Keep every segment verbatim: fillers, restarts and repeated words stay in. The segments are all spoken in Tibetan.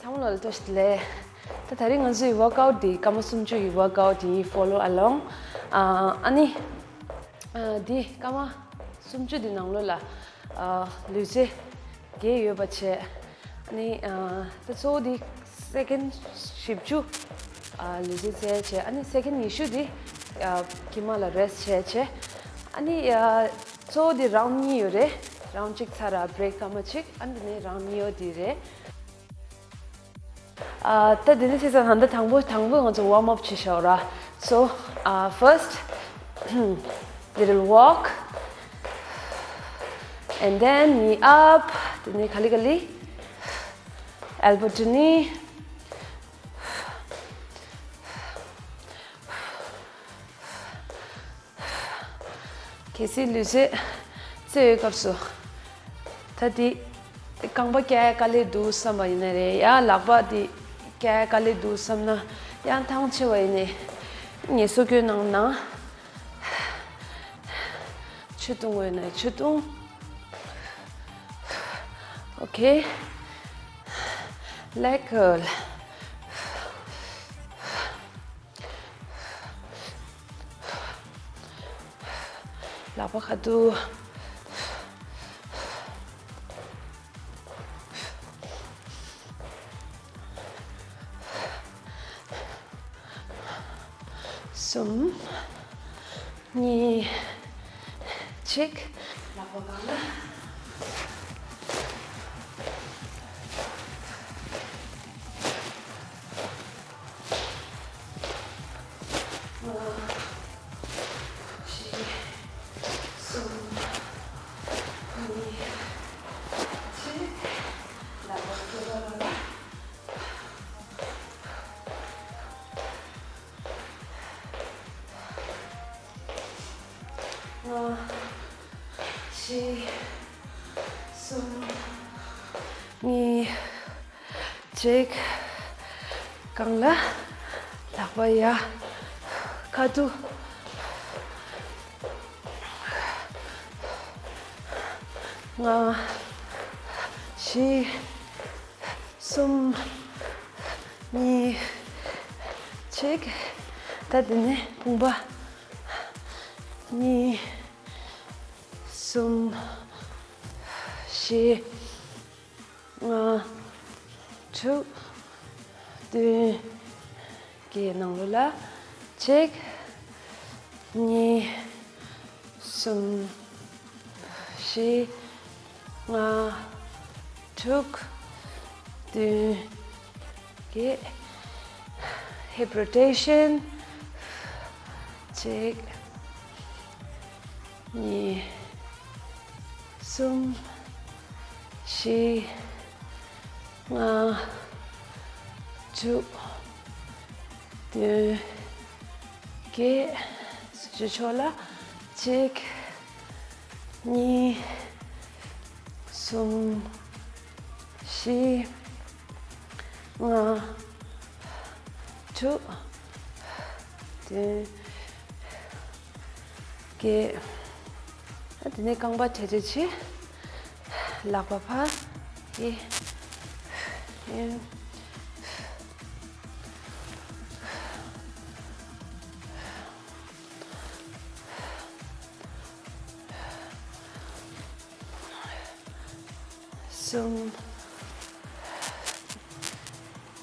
ཚང་མ་ལ་བཀྲ་ཤིས་བདེ་ལེགས། ད་དེ་རིང་ང་ཚོའི་workout འདི་སྐར་མ་སུམ་ཅུ་ཡི་workout འདི་ཡིན། Follow along. ཨ་ཨ་ནི་ཨ་འདི་སྐར་མ་སུམ་ཅུ་འདི་ནང་ལོགས་ལ་ཨ་ལུས་རྩལ་བརྒྱད་ཡོད་པ་བྱས། ཨ་ནི་ཨ་ད་གཙོ་བོ་འདི་second བཞི་བཅུ་ཨ་ལུས་རྩལ་རྩེད་བྱས། ཨ་ནི་second ཉི་ཤུ་འདི་ཨ་དཀྱིལ་མ་ལ་rest བྱས་བྱས། ཨ་ནི་ཨ་གཙོ་བོ་འདི་round གཉིས་ཡོད་རེད། Round གཅིག་ཚར་ར་break སྐར་མ་གཅིག་ཨ་ནི་དེ་ནས་round གཉིས་པ་འདི་རེད། ཨ་ད་དེ་ནས་བྱས་ཙང་ད་ལྟ་དང་པོ་དང་པོ་ང་ཚོ་warm up བྱེད་ཤོག་ར། So uh, first little walk and then knee up. དེ་ནས་ག་ལེ་ག་ལེ་elbow to knee. གལ་སྲིད་ལུས་རྩལ་རྩེད་པའི་སྐབས་སུ་ད་དེ་རྐང་པ་བཀྱག་དཀའ་ལས་འདུག་བསམ་པ་ཡིན་ན་རེད། ཡང་ལག་པ་དེ་བཀྱག་དཀའ་ལས་འདུག་བསམ་ན་ཡང་ཐང་ཆད་པ་ཡིན་ནའི་ངལ་གསོ་སྐྱོན་གནང་ན། ཆུ་བཏུང་དགོས་ན་ཆུ་བཏུང་། Okay. Leg curl. ལག་པ་ཁ་ཐུག་གསུམ། གཉིས། གཅིག་ལག་པ་སྒང་ལ། ལྔ། བཞི། གསུམ། གཉིས། གཅིག་ལག་པ་ཐོད་པ་ལ། ལྔ། བཞི། གསུམ། གཉིས། གཅིག་སྒང་ལ། ལག་པ་ཡར། ཁ་ཐུག་ལྔ། བཞི། གསུམ། གཉིས། གཅིག་ད་དེ་ནས་དཔུང་པ། གཉིས། གསུམ། བཞི། ལྔ། དྲུག་བདུན། བརྒྱད། ནང་ལོགས་ལ། གཅིག་གཉིས། གསུམ། བཞི། ལྔ། དྲུག་བདུན། བརྒྱད། Hip rotation. གཅིག་གཉིས། གསུམ། བཞི། ལྔ། དྲུག་བདུན། བརྒྱད། གཟུགས་ཀྱི་ཕྱོགས་ལ། གཅིག་གཉིས། གསུམ། བཞི། ལྔ། དྲུག་བདུན། བརྒྱད། ཨ་དེ་ནས་རྐང་པ་བྲེག་བྲེག་བྱེད། ལག་པ་ཕར། ཡེ། ཡེ། གསུམ།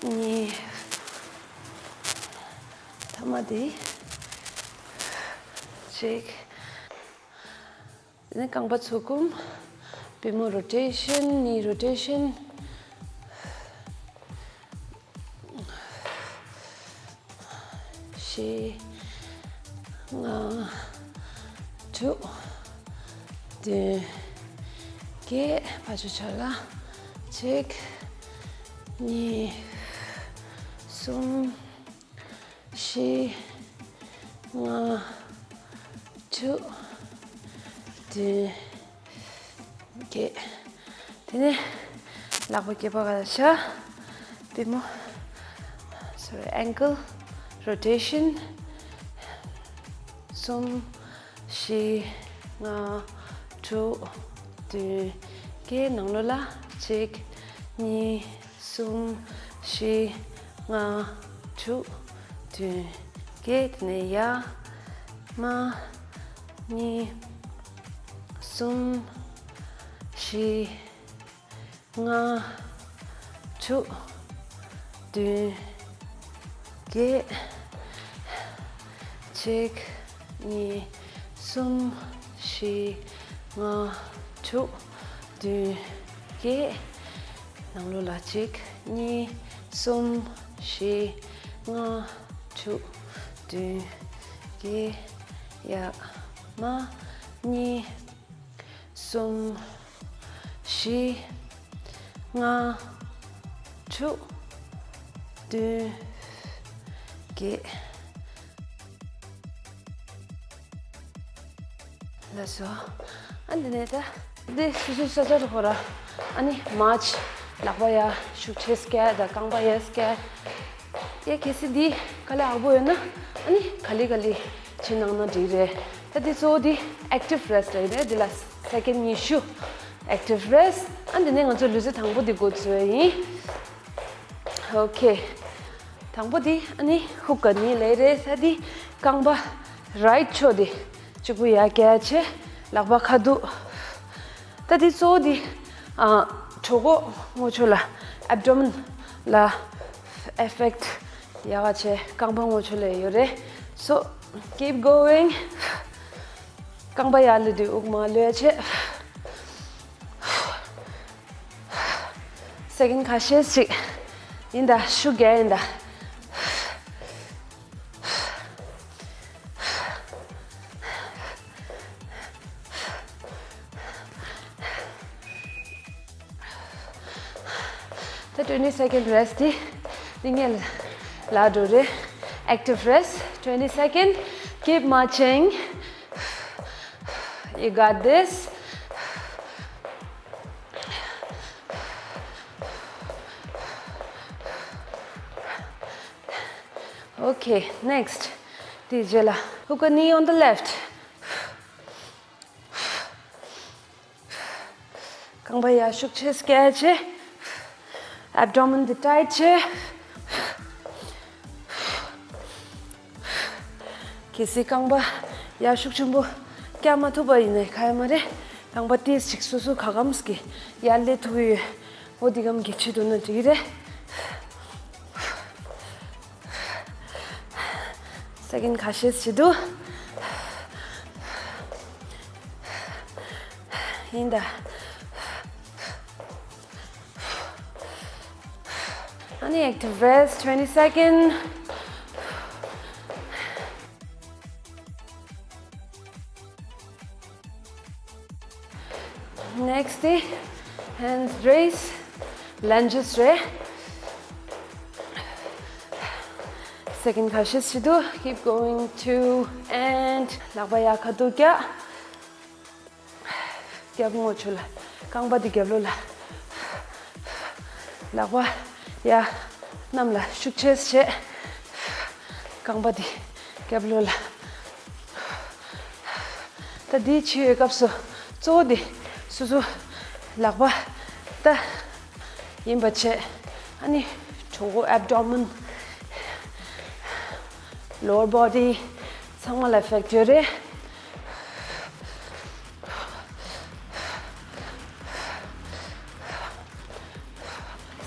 གཉིས། ཐ་མ་དེ། གཅིག་དེ་ནས་རྐང་པ་ཚུར་བསྐུམ། པུས་མོ་rotation, knee rotation. བཞི། ལྔ། དྲུག་བདུན། བརྒྱད། ཕར་ཕྱོགས་ཕྱོགས་ལ། གཅིག་གཉིས། གསུམ། བཞི། ལྔ། དྲུག་བདུན། བརྒྱད། དེ་ནས་ལག་པ་སྐེད་པ་ག་ལ་བཞག་པུས་མོ། sorry, ankle rotation. གསུམ། བཞི། ལྔ། དྲུག་བདུན། བརྒྱད། ནང་ལོགས་ལ། གཅིག་གཉིས། གསུམ། བཞི། ལྔ། དྲུག་བདུན། བརྒྱད། དེ་ནས་ཡར། ལྔ། གཉིས། གསུམ། བཞི། ལྔ། དྲུག་བདུན། བརྒྱད། གཅིག་གཉིས། གསུམ། བཞི། ལྔ། དྲུག་བདུན། བརྒྱད། ནང་ལོགས་ལ་གཅིག་གཉིས། གསུམ། བཞི། ལྔ། དྲུག་བདུན། བརྒྱད། ཡར། ལྔ། གཉིས། གསུམ། བཞི། ལྔ། དྲུག་བདུན། བརྒྱད། ལགས་སོ། ཨ་འདི་ནས་ད་འདི་སུ་སུ་ས་ཆ་རུ་ཧོ་ར། ཨ་ནི་མར་ཆ་ལག་པ་ཡར་ཤུགས་ཆེ་སྐྱེ་དང་རྐང་པ་ཡར་སྐྱེ། ཡ་གལ་སྲིད་འདི་དཀའ་ལས་ཁག་པོ་ཡོད་ན་ཨ་ནི་ག་ལེ་ག་ལེ་བྱེད་གནང་ན་འགྲིག་རེད། ད་འདི་གཙོ་བོ་འདི་active rest རེད་རེད། འདི་ལ་second ཉི་ཤུ་active rest། ཨ་འདི་ནས་ང་ཚོ་ལུས་རྩལ་དང་པོ་འདི་འགོ་འཛུགས་ཡིན། Okay། དང་པོ་འདི་ཨ་ནི་ཧུག་ག་ནི་ལེ་རེད། ས་འདི་རྐང་པ་right ཕྱོགས་འདི་གཅིག་པུ་ཡར་བཀྱག་བྱས། ལག་པ་ཁ་ཐུག་ད་འདི་གཙོ་བོ་འདི་ཨ་གྲོད་ཁོག་ངོ་ཕྱོགས་ལ་abdomen ལ་effect ཡག་ག་བྱས། རྐང་པ་ངོ་ཕྱོགས་ལ་ཡོད་རེད། So keep going། རྐང་པ་ཡར་ལུས་དུས་དབུགས་མར་ལུས་བྱས། Second ཁ་ཤས་ཤིག་ཡིན་ད། ཤུགས་རྒྱག་ཡིན་ད། ད་twenty second rest དེ་འདི་ངས་ལ་འགྲོ་རེད། Active rest twenty second. Keep marching. You got this. Okay, next. དེ་རྗེས་ལ་hook a knee on the left. རྐང་པ་ཡར་ཤུགས་ཆེ་སྐྱེད་བྱེད། Abdomen འདི་tight བྱེད། གལ་སྲིད་རྐང་པ་ཡར་ཤུགས་ཆེན་པོ་བཀྱག་མ་ཐུབ་པ་ཡིན་ན་ཁ་ཡ་མ་རེད། རྐང་པ་ཏིས་ཅིག་སོ་སོ་ག་གམ་ཟིག་གི་ཡར་སླེབས་ཐུབ་ཡོད། འོ་འདི་གམ་གྱི་ཆེད་དུ་ན་འགྲིག་གི་རེད། Second ཁ་ཤས་བྱེད་དུ། ཡིན་ད། ཨ་ནི་active rest twenty second. Next དེ་hands raise, lunges རེད། Second ཁ་ཤས་བྱེད་དུ། Keep going, two and ལག་པ་ཡར་ཁ་ཐུག་བཀྱག་རྒྱབ་ངོ་ཕྱོགས་ལ། རྐང་པ་འདི་རྒྱབ་ལོགས་ལ། ལག་པ་ཡར་གནམ་ལ་ཤུགས་ཆེ་བྱེད། རྐང་པ་འདི་རྒྱབ་ལོགས་ལ། ད་འདི་བྱེད་པའི་སྐབས་སུ་གཙོ་བོ་འདི་སོ་སོ་ལག་པ་ད་ཡིན་པ་བྱེད། ཨ་ནི་གྲོད་ཁོག abdomen, lower body ཚང་མ་ལ་effect ཡོད་རེད།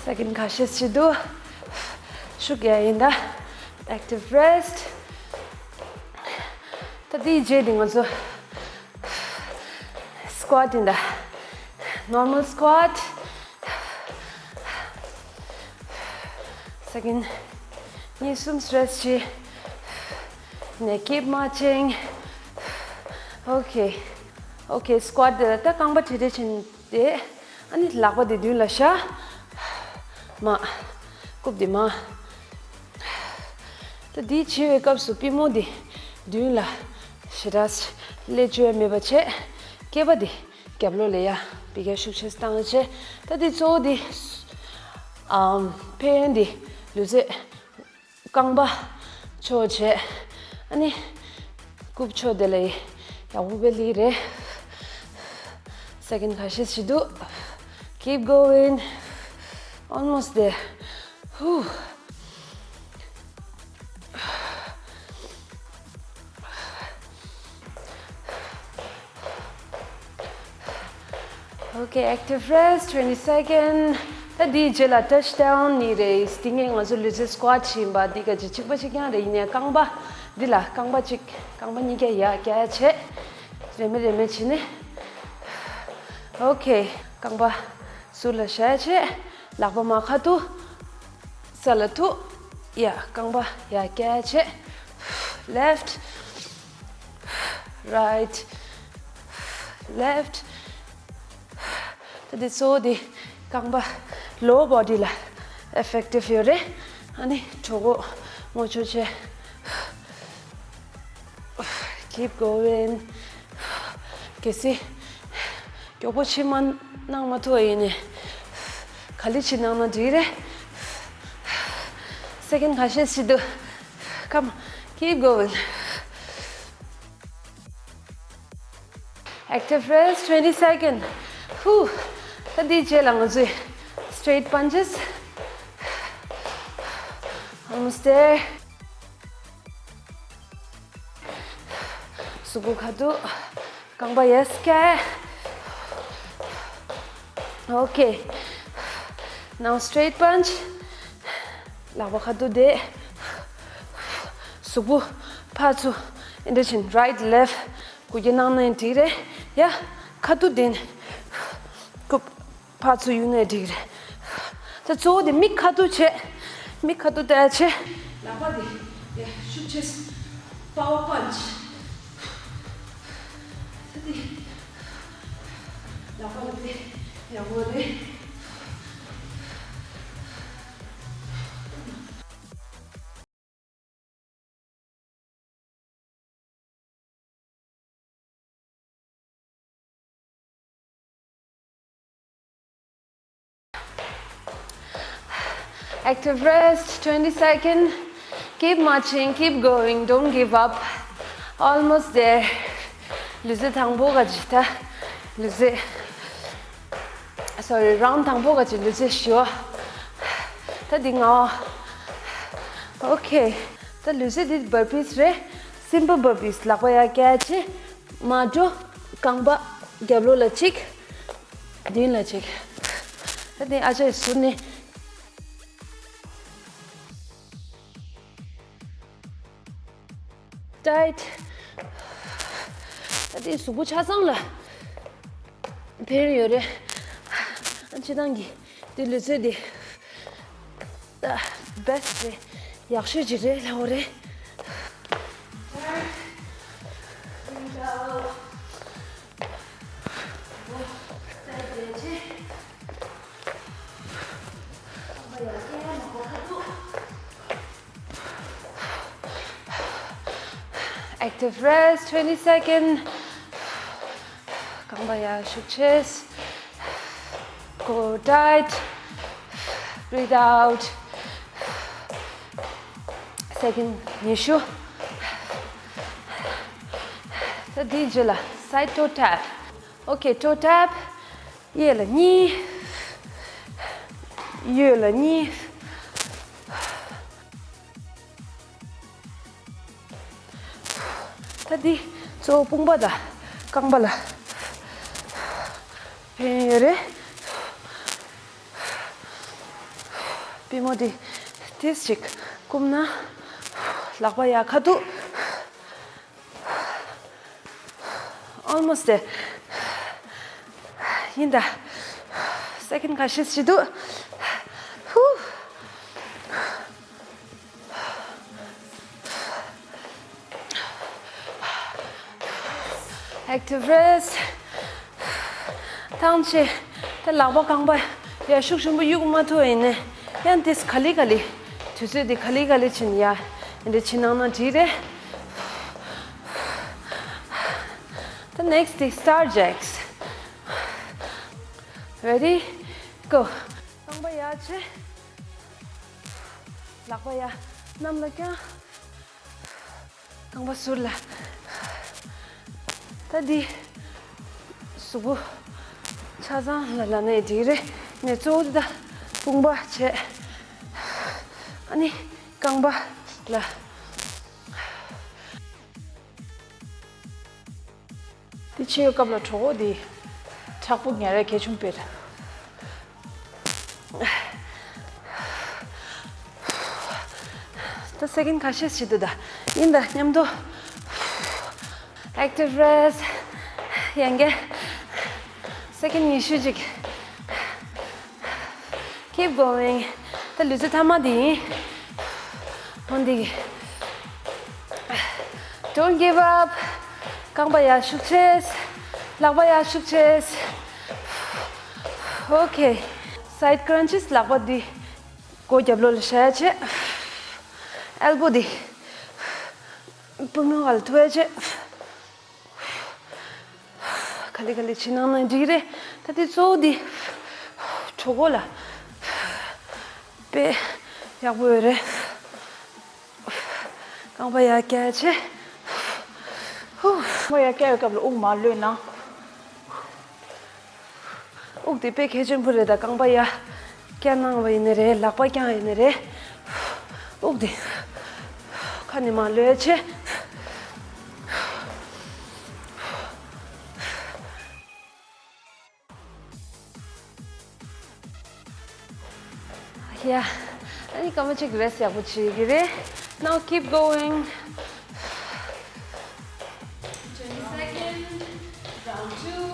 Second ཁ་ཤས་བྱེད་དུ། ཤུགས་རྒྱག་ཡིན་ད། Active rest. ད་དེའི་རྗེས་དེ་ང་ཚོ་squat ཡིན་ད། Normal squat. Second གཉིས་གསུམ་stretch བྱེད། ནས་keep marching. Okay. Okay, squat དེ་ད་རྐང་པ་བྲེལ་བྲེལ་ཕྱིན་ཏེ། ཨ་ནི་ལག་པ་དེ་མདུན་ལ་བཞག་མ། རྐུབ་དེ་མ། ད་དེ་བྱེད་པའི་སྐབས་སུ་པུས་མོ་དེ་མདུན་ལ་ཞེ་དྲག་སླེབས་བཅུག་ཡ་མེད་པ་བྱས། སྐེད་པ་དེ་རྒྱབ་ལོགས་ལ་ཡ་ཕ་གིར་ཤུགས་ཆེ་བཏང་བྱས། ད་དེ་གཙོ་བོ་དེ་ཨམ་ཕན་ཡོན་དེ་ལུས་རྩལ་རྐང་པ་ཕྱོགས་བྱས། ཨ་ནི་རྐུབ་ཕྱོགས་དེ་ལ་ཡག་པོ་སྦེ་ལི་རེད། Second ཁ་ཤས་བྱེད་དུ། Keep going. Almost there. ཧུ། Okay, active rest twenty second. ད་འདིའི་རྗེས་ལ་touch down གཉིས་རེད། འདི་ངས་ང་ཚོ་ལུས་རྩལ་squat བྱེད་ཡིན་པ། འདི་ག་ཅིག་གཅིག་པ་གཅིག་རྐྱང་རེད། ཡིན་ནའི་རྐང་པ་འདི་ལ་རྐང་པ་གཅིག་རྐང་པ་གཉིས་ཀ་ཡར་བཀྱག་བྱས། རེ་མེད་རེ་མེད་བྱས་ནས། Okay, རྐང་པ་ཟུར་ལ་བཞག་བྱས། ལག་པ་མར་ཁ་ཐུག་ས་ལ་ཐུག་ཡ། རྐང་པ་ཡར་བཀྱག་བྱས། Left, right, left. ད་འདི་གཙོ་བོ་འདི་རྐང་པ་lower body ལ་effective ཡོད་རེད། ཨ་ནི་གྲོད་ཁོག་ངོ་ཆོད་བྱས། Keep going. གལ་སྲིད་མགྱོགས་པོ་བྱེད་མ་གནང་མ་ཐུབ་པ་ཡིན་ནའི་ག་ལེར་བྱེད་གནང་ན་འགྲིག་རེད། Second ཁ་ཤས་ཤིག་འདུག Come on, keep going. Active rest twenty second. Whew. ད་འདིའི་རྗེས་ལ་ང་ཚོས་straight punches. Almost there. གཟུགས་པོ་ཁ་ཐུག་རྐང་པ་ཡར་བཀྱག Okay. Now straight punch. ལག་པ་ཁ་ཐུག་བསྡད། གཟུགས་པོ་ཕར་ཚུར་འདི་འདྲ་བྱས་ནས་right left གུག་རྒྱག་གནང་ན་འགྲིག་རེད། ཡ། ཁ་ཐུག་བསྡད་ནས་རྐུབ་ཕར་ཚུར་གཡུག་ནའི་འགྲིག་རེད། ད་གཙོ་བོ་དེ་མིག་ཁ་ཐུག་བྱས། མིག་ཁ་ཐུག་བལྟས་བྱས། ལག་པ་དེ་ཡ་ཤུགས་ཆེ། Power punch. ད་དེ་ལག་པ་ལ་དེ་ཡག་པོ་རེད། Active rest, twenty second. Keep marching, keep going, don't give up. Almost there. ལུས་རྩལ་དང་པོ་ག་ཅི་ད། ལུས་རྩལ། Sorry, round དང་པོ་ག་ཅི་ལུས་རྩལ་ཞུ། ད་འདི་ང་། Okay. ད་ལུས་རྩལ་འདི་burpees རེད། Simple burpees. ལག་པ་ཡར་བཀྱག་བྱས། མར་འགྲོ། རྐང་པ་རྒྱབ་ལོགས་ལ་གཅིག་མདུན་ལ་གཅིག་ད་འདི་ཨ་ཅག་གི་ཟུར་ནས། Tight. ད་འདི་གཟུགས་པོ་ཆ་ཚང་ལ་ཕན་ཡོད་རེད། ཨ་སྤྱིར་བཏང་གི་འདི་ལུས་རྩལ་འདི་ད་best རེད། ཡག་ཤོས་ཅིག་རེད་ལབ་དགོས་རེད། Active rest, twenty second. རྐང་པ་ཡར་ཤུགས་ཆེ། Go tight. Breathe out. Second ཉི་ཤུ། ད་དེའི་རྗེས་ལ་side toe tap. Okay, toe tap. གཡས་ལ་གཉིས། གཡོན་ལ་གཉིས། ད་འདི་གཙོ་བོ་དཔུང་པ་དང་རྐང་པ་ལ་ཕན་ཡོད་རེད། པུས་མོ་འདི་ཏོག་ཙམ་ཅིག་བསྐུམ་ན། ལག་པ་ཡར་ཁ་ཐུག Almost there. ཡིན་ད། Second ཁ་ཤས་ཤིག་འདུག Active rest. ཐང་ཆད། ད་ལག་པ་རྐང་པ་ཡར་ཤུགས་ཆེན་པོ་གཡུག་མ་ཐུབ་ཡིན་ནའི་ཡང་ཏོག་ཙམ་ག་ལེ་ག་ལེ། དུས་ཚོད་འདི་ག་ལེ་ག་ལེ་བྱས་ནས་ཡར་འདི་འདྲ་བྱེད་གནང་ན་འགྲིག་རེད། The next is star jacks. Ready? Go. རྐང་པ་ཡར་ཆེ། ལག་པ་ཡར་གནམ་ལ་བརྐྱངས། རྐང་པ་ཟུར་ལ། ད་འདི་གཟུགས་པོ་ཆ་ཚང་ལ་ལབ་ནའི་འགྲིག་རེད། ངས་གཙོ་བོ་འདི་ད་དཔུང་པ་བྱས། ཨ་ནི་རྐང་པ་ལ། དེ་བྱེད་ཡོད་སྐབས་ལ་གྲོད་ཁོག་འདི་མཁྲེགས་པོ་ཉར་ཡ་གལ་ཆེན་པོ་རེད། ད་སེ་ཀེན་ཁ་ཤས་ཤིག་འདུག་ད་ཡིན་ད་མཉམ་དུ་ཨེག་ཊིབ་རེ་སི་ཊི་ཡན་གྱི་སེ་ཀེན་ཉི་ཤུ་ཅིག Keep going. ད་ལུས་རྩལ་མཐའ་མ་འདི་ཡིན། འོན་ཏེ། Don't give up. རྐང་པ་ཡར་ཤུགས་ཆེ། ལག་པ་ཡར་ཤུགས་ཆེ། Okay. Side crunches. ལག་པ་འདི་སྒོ་རྒྱབ་ལོགས་ལ་བཞག་ཡ་བྱེད། ཨེལ་བོ་འདི་པུས་མོའི་སྒང་ལ་ཐུག་ཡ་བྱེད། ག་ལེ་ག་ལེ་བྱེད་གནང་ན་འགྲིག་རེད། ད་དེ་གཙོ་བོ་འདི་གྲོད་ཁོག་ལ་དཔེ་ཡག་པོ་ཡོད་རེད། རྐང་པ་ཡར་བཀྱག་བྱས། རྐང་པ་ཡར་བཀྱག་ཡོད་སྐབས་ལ་དབུགས་མར་གློད་གནང་། དབུགས་དེ་དཔེ་གལ་ཆེན་པོ་རེད། ད་རྐང་པ་ཡར་བཀྱག་གནང་བ་ཡིན་ནའི་རེད། ལག་པ་བརྐྱངས་ཡིན་ནའི་རེད། དབུགས་དེ་ཁ་ནས་མར་གློད་བྱས། ཡ། ཨ་ནི་སྐར་མ་གཅིག་རེ་སི་ཊི་ཡག་པོ་བྱེད་ཀྱི་རེད། Now keep going. Twenty second. Round two.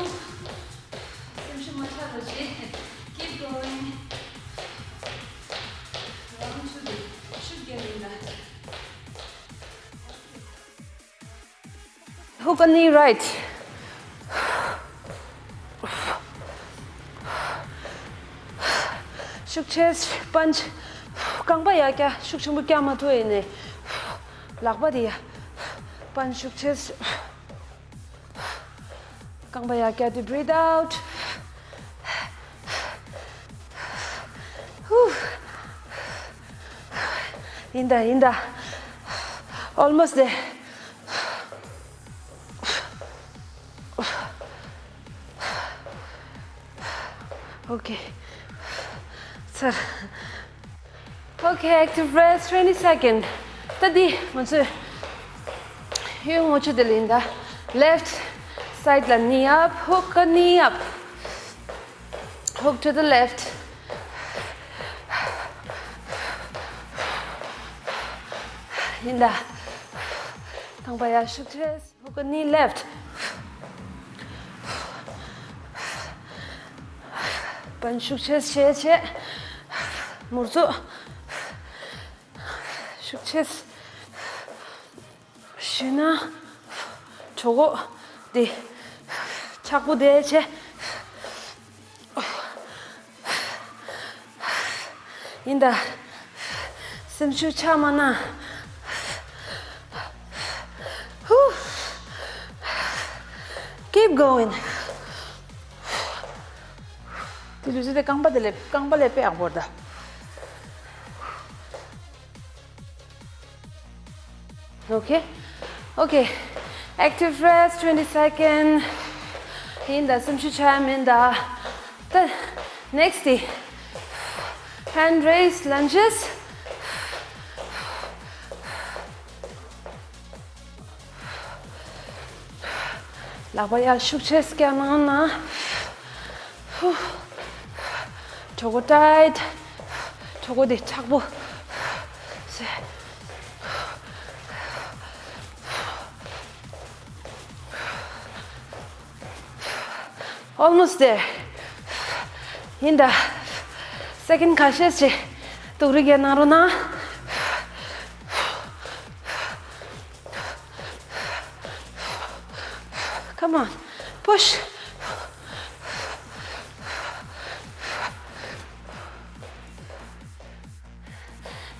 སེམས་ཤུགས་མ་ཆག་པ་བྱེད། Keep going. Round two དེ་ཤུགས་རྒྱབ་ཡིན་ད། Hook a knee right. ཤུགས་ཆེ། པན་ཆི། རྐང་པ་ཡར་བཀྱག་ཤུགས་ཆེན་པོ་བཀྱག་མ་ཐུབ་ཡིན་ནའི། ལག་པ་དེ་ཡར། པན་ཆི་ཤུགས་ཆེ། རྐང་པ་ཡར་བཀྱག་དུས་breathe out. ཡིན་ད་ཡིན་ད། Almost there. Okay. ཚར། Okay, active rest twenty second. ད་འདི་ང་ཚོས་ཡོད་ངོ་ཆུ་དེ་ལ་ཡིན་ད། Left side ལ་knee up, hook a knee up. Hook to the left. ཡིན་ད། རྐང་པ་ཡར་ཤུགས་ཆེ། Hook a knee left. པན་ཤུགས་ཆེ་བྱས་བྱས། མུར་ཚུགས། ཤུགས་ཆེ། ཞུས་ན། གྲོད་ཁོག་འདི་ཆག་པོ་བསྡད་བྱས། ཡིན་ད། སེམས་ཤུགས་ཆག་མ་གནང་། ཧུ། Keep going. དེ་ལུས་རྩལ་དེ་རྐང་པ་དེ་ལས་རྐང་པ་ལས་དཔེ་ཡག་པོ་རེད་ད། Okay. Okay. Active rest twenty second. ཡིན་ད། སེམས་ཤུགས་ཆག་ཡ་མིན་ད། ད་next དེ། Hand raise lunges. ལག་པ་ཡར་ཤུགས་ཆེ་བཀྱག་གནང་ན། གྲོད་ཁོག་tight. གྲོད་ཁོག་དེ་མཁྲེགས་པོ། Almost there. ཡིན་ད། སེ་ཀེན་ཁ་ཤས་ཤིག་ཏུག་རིག་ཡ་གནང་རོགས་གནང་། Come on, push.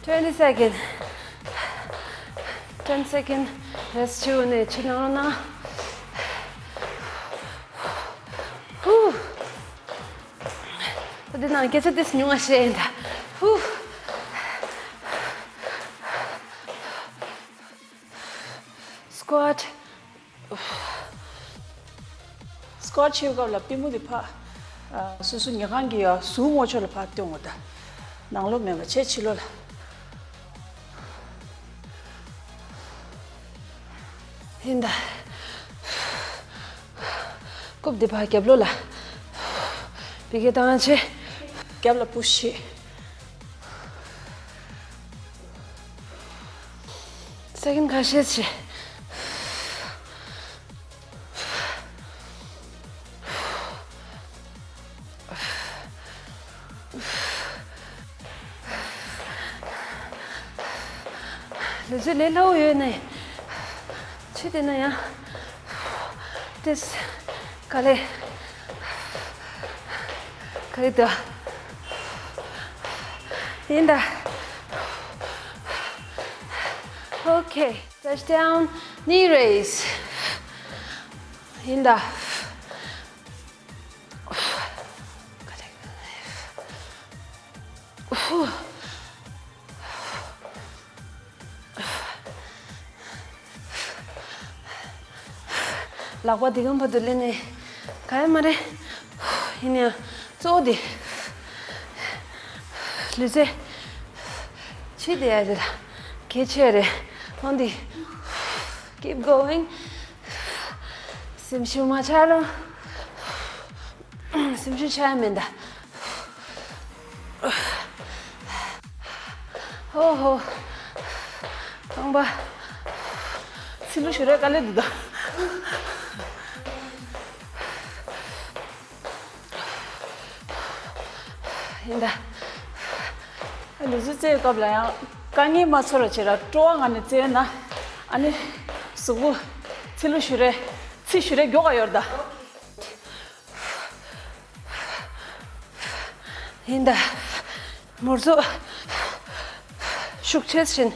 Twenty second. Ten second. Rest བྱས་ནས་ཕྱི་ནང་ལ་ན། ཧུ། ད་འདི་ནང་སྐད་ཆ་ཏིས་ཉུང་ང་བཤད་ཡིན་ད། ཧུ། Squat. Squat བྱེད་སྐབས་ལ་པུས་མོ་འདི་ཕར། ཨ། སོ་སོ་ཉལ་ཁང་གི་ཡ་ཟུར་ངོས་ཕྱོགས་ལ་ཕར་སྟོན་དགོས་ད། ནང་ལོགས་མེད་པ་བྱས་ཕྱི་ལོགས་ལ། ཡིན་ད། རྐུབ་འདི་ཕར་རྒྱབ་ལོགས་ལ། བི་ཀེ་བཏང་བྱས། རྒྱབ་ལ་པུ་ཤི། སེ་ཀེན་ཁ་ཤས་བྱས། ལུས་རྩལ་ལས་སླ་བོ་ཡོད་ནའི། ཕྱི་དེ་ན་ཡང་། ཏིས། ག་ལེ། ག་ལེ་དུ། ཡིན་ད། Okay, touch down, knee raise. ཡིན་ད། ལག་པ་འདི་གམ་བར་དུ་ལེན་ནས་ག་ཡ་མ་རེད། ཡིན་ཡང་གཙོ་བོ་འདི་ལུས་རྩལ་ཕྱི་དེ་ཡ་རེད་ལ་གལ་ཆེ་རེད། འོན་ཏེ་keep going. སེམས་ཤུགས་མ་ཆག་རོགས། སེམས་ཤུགས་ཆག་ཡ་མེད་ད། ཧོ་ཧོ། རྐང་པ། ཚི་ལུ་ཞུ་རེ་དཀའ་ལས་འདུག་ད། ཡིན་ད། ལུས་རྩལ་རྩེད་སྐབས་ལ་ཡང་དཀའ་ངལ་མ་ཚོར་བ་བྱེད་ར་སྤྲོ་བ་ངང་ནས་རྩེད་ན། ཨ་ནི་གཟུགས་པོ་ཚི་ལུ་ཞུ་རེ་ཚི་ཞུ་རེ་མགྱོགས་ག་ཡོར་ད། ཡིན་ད། མོར་ཚོ་ཤུགས་ཆེ་བཞིན།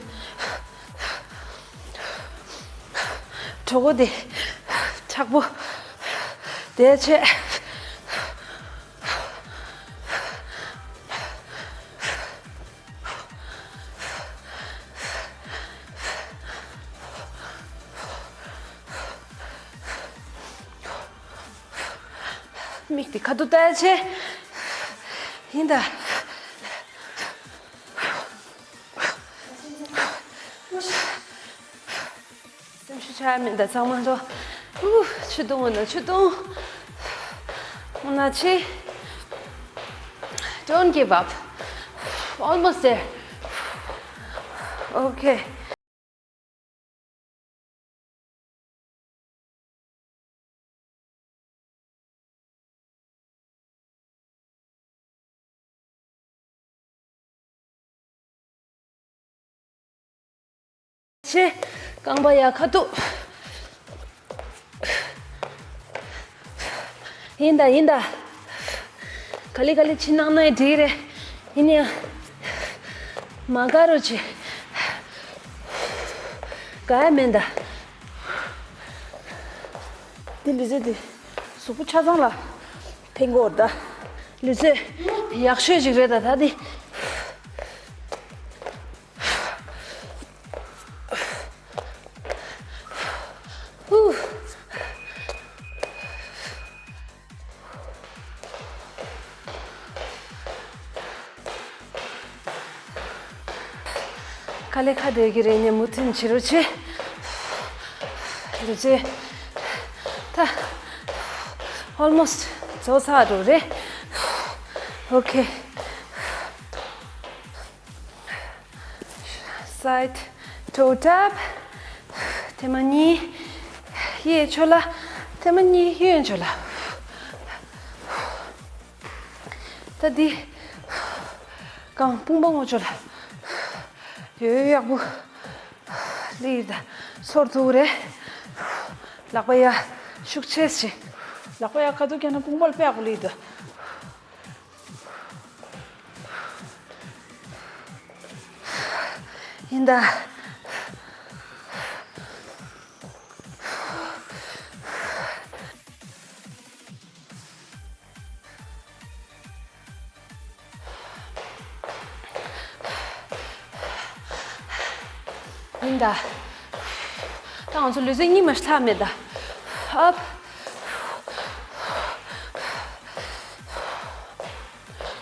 གྲོད་ཁོག་དེ་མཁྲེགས་པོ་བསྡད་བྱས། མིག་དེ་ཁ་ཐུག་ལྟ་ཡ་ཆེ། ཡིན་ད། སེམས་ཤུགས་ཆག་མེད་ད་ཚང་མ་འགྲོ། ཨུ། ཆུ་བཏུང་འོ་ན་ཆུ་བཏུང་། འོ་ན་ཆེ། Don't give up. Almost there. Okay. ཆེ། རྐང་པ་ཡར་ཁ་ཐུག་ཡིན་ད་ཡིན་ད། ག་ལེ་ག་ལེ་ཕྱིན་གནང་ན་ཡང་འགྲིག་རེད། ཡིན་ཡང་། མ་དགའ་རོགས་བྱེད། དགའ་ཡ་མེད་ད། འདི་ལུས་རྩལ་འདི་གཟུགས་པོ་ཆ་ཚང་ལ་ཕན་གྱི་ཡོད་ད། ལུས་རྩལ་ཡག་ཤོས་ཅིག་རེད་ད་ད་འདི། ཧུ། དཀའ་ལས་ཁག་བསྡད་ཀྱི་རེད། ངས་མུ་མཐུད་བྱེད་རོགས་བྱེད། འདི་ཚེ་ད་almost རྫོགས་ཚར་འགྲོ་རེད། Okay. Side toe tap. ཐེངས་མ་གཉིས་གཡས་ཕྱོགས་ལ། ཐེངས་མ་གཉིས་གཡོན་ཕྱོགས་ལ། ད་འདི་རྐང་དཔུང་པ་ངོ་ཕྱོགས་ལ་ཡོད་ཡག་པོ་ལི་ད་སོར་ཐུག་རེད། ལག་པ་ཡ་ཤུགས་ཆེ་ཞིག་ལག་པ་ཡ་ཁ་ཐུག་ཁྱེར་ན་དཔུང་པ་ལ་དཔེ་ཡག་པོ་ལི་ད། ཡིན་ད། ཡིན་ད། ད་ང་ཚོ་ལུས་རྩལ་གཉིས་མ་ཞིག་ལྷག་མེད་ད། ཨབ།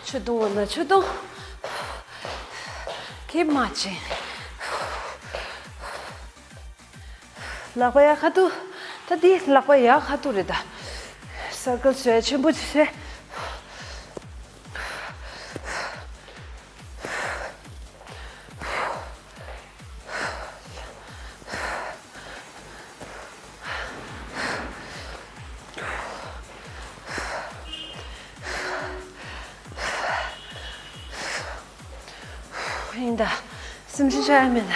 ཆུ་བཏུང་བ་ན་ཆུ་བཏུང་། Keep marching. ལག་པ་ཡག་ཁ་ཐུག་ད་འདི་ལག་པ་ཡག་ཁ་ཐུག་རེད་ད། སར་ཀལ་བཟོས་ཆེན་པོ་བྱས། ཡིན་ད། སེམས་ཤུགས་ཆག་ཡ་མེད་ད།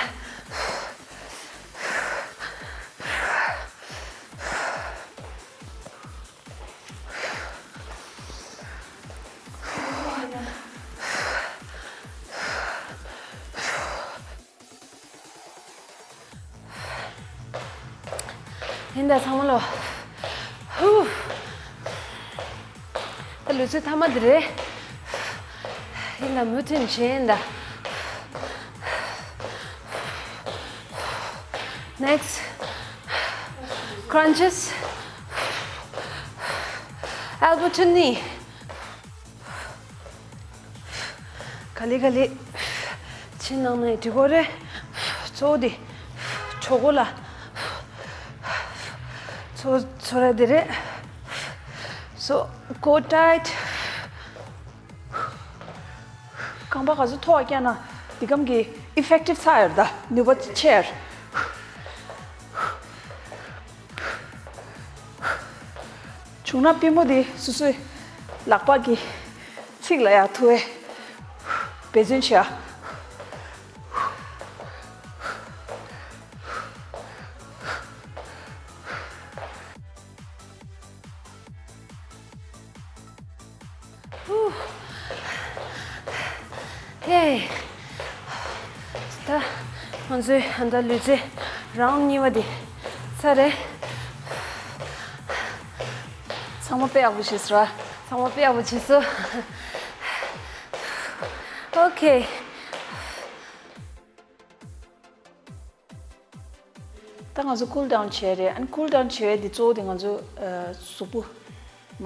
ཡིན་ད་ཚང་མ་ལོ། ཧུ། ད་ལུས་རྩལ་མཐའ་མ་འདི་རེད། ཡིན་ད་མུ་མཐུད་བྱེད་ཡིན་ད། Next, crunches, elbow to knee. ག་ལེ་ག་ལེ། ཕྱི་ནང་ནས་འགྲིག་གོ་རེད། གཙོ་བོ་དེ་གྲོད་ཁོག་ལ་ཚོ་ཚོ་ར་དེ་རེད། So, go tight. རྐང་པ་ག་ཚོད་མཐོ་བ་བཀྱག་ན་འདི་གམ་གྱི་effective ཚ་ཡོད་ད་ནུས་པ་ཆེར། བྱུང་ན་པུས་མོ་དེ་སོ་སོའི་ལག་པ་གི་ཚིགས་ལ་ཡར་ཐུག་པའི་འབད་བརྩོན་བྱེད་ཨ། ཧེ། ད་ང་ཚོའི་ཨ་ད་ལུས་རྩལ་རའུན་གཉིས་པ་འདི་ཚར་རེད། ཚང་མ་དཔེ་ཡག་པོ་བྱས་སོང་ར། ཚང་མ་དཔེ་ཡག་པོ་བྱས་སོང་། ཨོ་ཁེ། ད་ང་ཚོ་ཀུལ་ཌའོན་བྱས་རེད། ཨན་ཀུལ་ཌའོན་བྱས་དེ་གཙོ་བོ་དེ་ང་ཚོ་ཨ་གཟུགས་པོ་མ་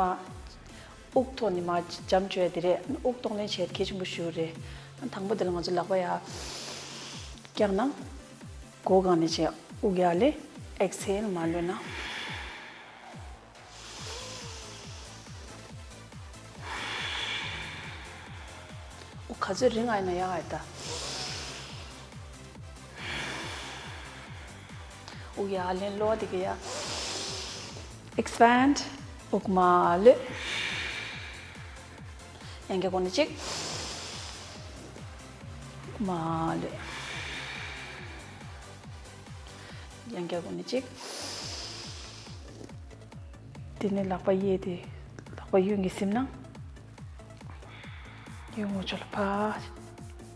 དབུགས་ཐོག་ནས་མ་འཇམ་བཅོས་དེ་རེད། ཨན་དབུགས་གཏོང་ལེན་བྱས་གལ་ཆེན་པོ་ཞིག་རེད། ཨན་དང་པོ་དེ་ལ་ང་ཚོ་ལག་པ་ཡར་བཀྱག་ན་མགོ་སྒང་ནས་བྱས་དབུགས་ཡར་ལེན། ཨེག་སེལ་མར་གློད་ན། དབུགས་ག་ཚོད་རིང་ང་ཡིན་ན་ཡག་ཨེ་ད། དབུགས་ཡར་ལེན། གློ་བ་དེ་ག་ཡར་ཨེག་སི་པེན་ཌི། དབུགས་མར་གློད། ཡང་བསྐྱར་སྒོ་ནས་གཅིག་མར་གློད། ཡང་བསྐྱར་སྒོ་ནས་གཅིག་དེ་ནས་ལག་པ་གཡས་དེ་ལག་པ་གཡོན་གྱིས་ཟིན་ན། གཡོན་ངོས་ཕྱོགས་ལ་ཕར།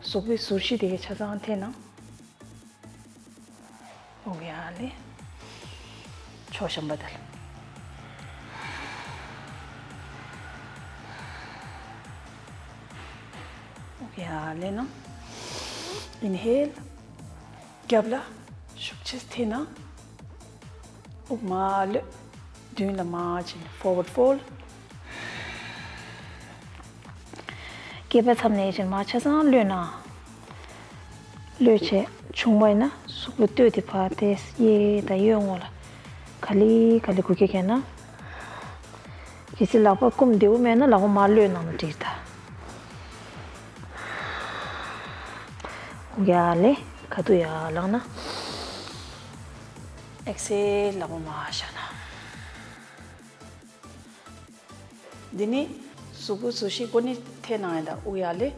གཟུགས་པོའི་ཟུར་བཞི་དེ་གའི་ཆ་ཚང་འཐེན་ན། དབུགས་ཡར་ལེན། ཕྱོགས་གཞན་པ་དེ་ལ། དབུགས་ཡར་ལེན་ན། ཨིན་ཧེལ། རྒྱབ་ལ་ཤུགས་ཆེ་འཐེན་ན། དབུགས་མར་གློད། མདུན་ལ་མར་ཕྱིན། forward fold། སྐེད་པ་མཚམས་ནས་ཕྱིན་མར་ཆ་ཚང་གློད་ན། གློད་བྱས་བྱུང་བ་ཡིན་ན་གཟུགས་པོ་སྟོད་དེ་ཕར་ཏོག་ཙམ་གཡས་དང་གཡོན་ངོས་ལ་ག་ལེ་ག་ལེ་འགུལ་སྐྱོད་བྱས་ན། གལ་སྲིད་ལག་པ་བསྐུམ་བདེ་པོ་མེད་ན་ལག་པ་མར་གློད་གནང་ན་འགྲིག་ད། དབུགས་ཡར་ལེན། ཁ་ཐུག་ཡར་ལངས་ན། ཨེག་སེལ། ལག་པ་མར་བཞག་ན། འདི་ནི་གཟུགས་པོ་ཟུར་བཞི་ཀུན་ནས་འཐེན་གནང་ཡིན་ད། དབུགས་ཡར་ལེན།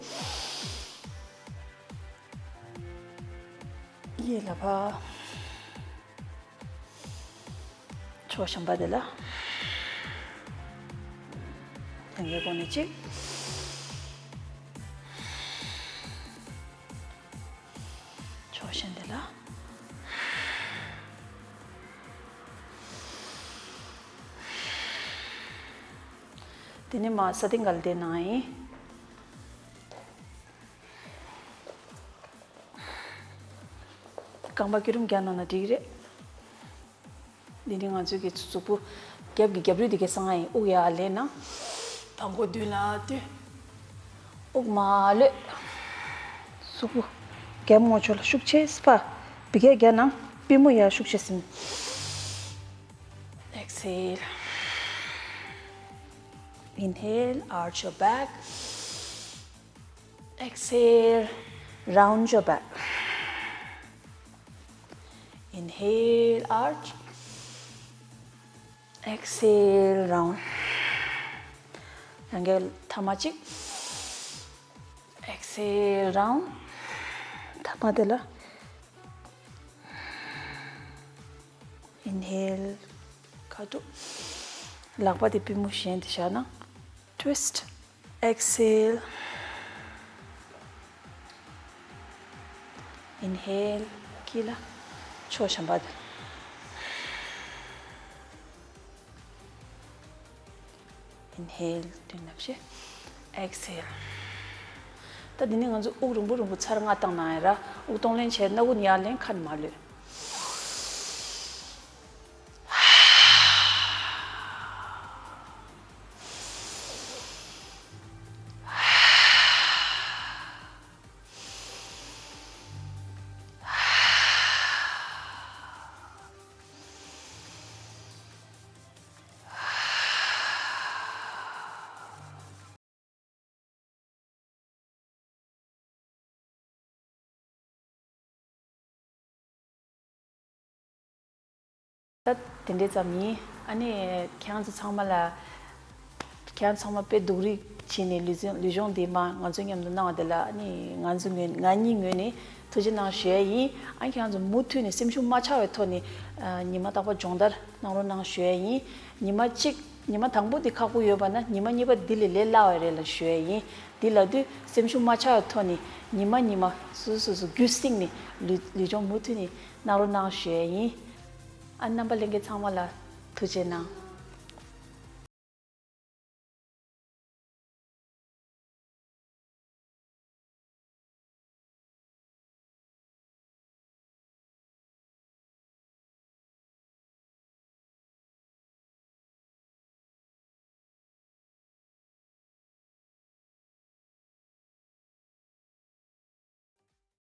གཡས་ལ་ཕར། ཕྱོགས་གཞན་པ་དེ་ལ། ཡང་བསྐྱར་སྒོ་ནས་གཅིག་ཕྱོགས་གཞན་དེ་ལ། དེ་ནས་མར་ས་སྟེང་ག་ལ་བསྡད་གནང་ཡིན། རྐང་པ་སྐྱིལ་ཀྲུང་བརྒྱབ་གནང་ན་འགྲིག་གི་རེད། འདི་ནི་ང་ཚོའི་གི་གཟུགས་པོ་རྒྱབ་ཀྱི་རྒྱབ་རུས་དེ་གའི་གསང་བ་ཡིན། དབུགས་ཡར་ལེན་ན། བ་མགོ་མདུན་ལ་བཏོན། དབུགས་མར་གློད། གཟུགས་པོ་རྒྱབ་ངོས་ཕྱོགས་ལ་ཤུགས་ཆེ་སྤར། འབུད་རྒྱག་རྒྱག་ན། པུས་མོ་ཡར་ཤུགས་ཆེ་ཟིན། Exhale. Inhale, arch your back. Exhale, round your back. Inhale, arch. Exhale, round. ཡང་བསྐྱར་ཐ་མ་གཅིག Exhale, round. ཐ་མ་དེ་ལ། Inhale. ཁ་ཐུག་ལག་པ་དེ་པུས་མོ་གཞན་དེ་བཞག་ན། Twist. Exhale. Inhale. དཀྱིལ་ལ་ཕྱོགས་གཞན་པ་དེ། Inhale. མདུན་ལ་བཞག Exhale. ད་འདི་ནི་ང་ཚོ་དབུགས་རིང་པོ་རིང་པོ་ཚར་ལྔ་བཏང་ན་ཡང་ར། དབུགས་གཏོང་ལེན་བྱས། སྣ་ཁུག་ནས་ཡར་ལེན། ཁ་ནས་མར་ལུས། ད་དེ་འདྲའི་ཙམ་ཡིན། ཨ་ནི་ཁྱེད་རང་ཚོ་ཚང་མ་ལ། ཁྱེད་རང་ཚང་མ་དཔེ་སྡུག་རུས་བྱས་ནས་ལུས་སྦྱོང་ལུས་སྦྱོང་འདི་མ་ང་ཚོ་མཉམ་དུ་གནང་བ་དེ་ལ། ཨ་ནི་ང་ཚོ་ངོས་ང་གཉིས་ངོས་ནས་ཐུགས་རྗེ་གནང་ཞུ་ཡ་ཡིན། ཨ་ནི་ཁྱེད་རང་ཚོ་མུ་མཐུད་ནས་སེམས་ཤུགས་མ་ཆག་པའི་ཐོག་ནས་ཉི་མ་རྟག་པར་སྦྱོང་བརྡར་གནང་རོགས་གནང་ཞུ་ཡ་ཡིན། ཉི་མ་གཅིག་ཉི་མ་དང་པོ་འདི་ཁག་པོ་ཡོད་པ་ན། ཉི་མ་གཉིས་པ་འདི་ལས་ལས་སླ་བ་རེད་ལབ་ཞུ་ཡ་ཡིན། འདི་ལབ་དུས་སེམས་ཤུགས་མ་ཆག་པའི་ཐོག་ནས་ཉི་མ་ཉི་མ་སོ་སོ་སོ་སོ་རྒྱུད་བསྲིངས་ནས་ལུས་ལུས་སྦྱོང་མུ་མཐུད་ནས་གནང་རོགས་གནང་ཞུ་ཡ་ཡིན། ཨ་རྣམ་པ་ལྷན་རྒྱས་ཚང་མ་ལ་ཐུགས་རྗེ་གནང་།